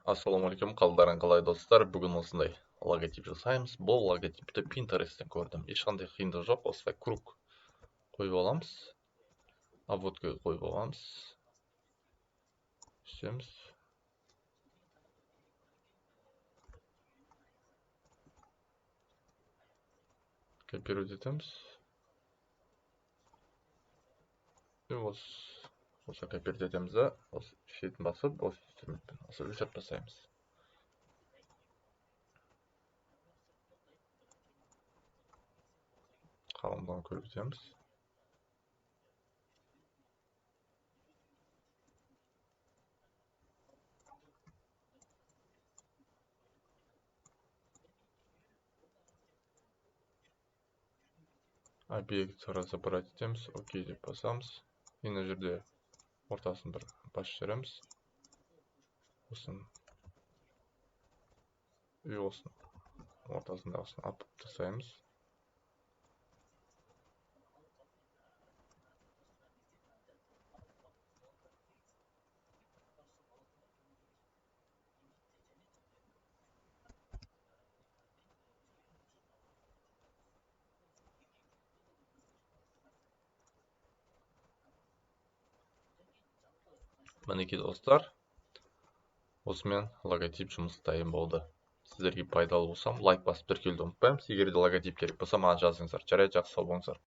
Ассалаумағалейкум, қалдарың қалай, достар? Бүгін осындай логотип жасаймыз. Бұл логотипті Pinterest-тен көрдім. Ешқандай қиындық жоқ. Осылай круг қойып аламыз. Обводка қойып аламыз. Үстеміз. Копировать етеміз. И осы копировать етеміз да, осы шетін басып, осы инструментпен осы өшіріп тастаймыз. Қалыңдығын көбейтеміз. Объект разобрать етеміз, окей деп басамыз. И мына жерде ортасын бір басып жібереміз. Осын и осын ортасындағысын алып тастаймыз. Мінекей, достар, осымен логотип жұмыс дайын болды. Сіздерге пайдалы болсам, лайк басып тіркелуді ұмытпаймыз. Егер де логотип керек болса, маған жазыңыздар. Жарайды, жақсы, сау болыңыздар.